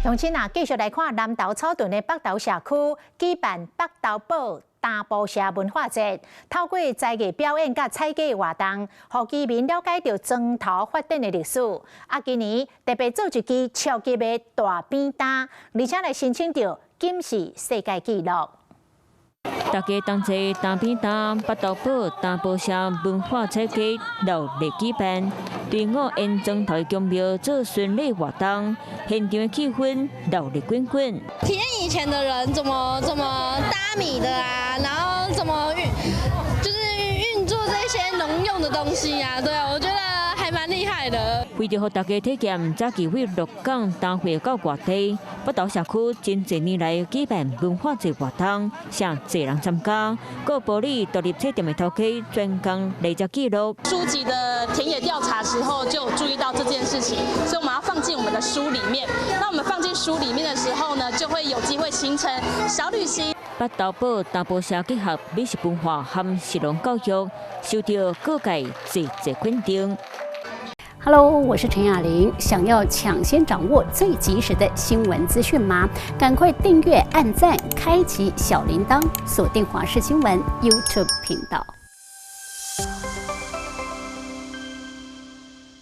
鄉親啊，繼續來看南投草屯的北投社區舉辦北投堡大埔社文化節，透過才藝表演佮採集活動，予居民了解著莊頭發展的歷史。啊，今年特別做一支超級的大扁擔，而且來申請著金氏世界紀錄。大家同齊擔扁擔，北投堡大埔社文化採集熱烈舉辦，隊伍沿莊頭宮廟做巡禮活動，現場的氣氛熱熱滾滾。體驗以前的人怎麼搭米的啊，然後怎麼運，就是運作這些農用的東西啊，對啊，我覺得還蠻厲害的。為著予大家體驗早期對鹿港擔貨到外地，北投社區真濟年來舉辦文化節活動，誠濟人參加。閣保里獨立書店的頭家專工來遮記錄。書籍的田野調查時候就注意到這件事情，所以我們要放進我們的書裡面。那我們放進書裡面的時候呢，就會有機會形成小旅行。北投堡大埔社結合美食文化和食農教育，受到各界濟濟肯定。 Hello，我是陳雅玲。想要搶先掌握最及時的新聞資訊嗎？趕快訂閱、按讚、開啟小鈴鐺，鎖定華視新聞 YouTube 頻道。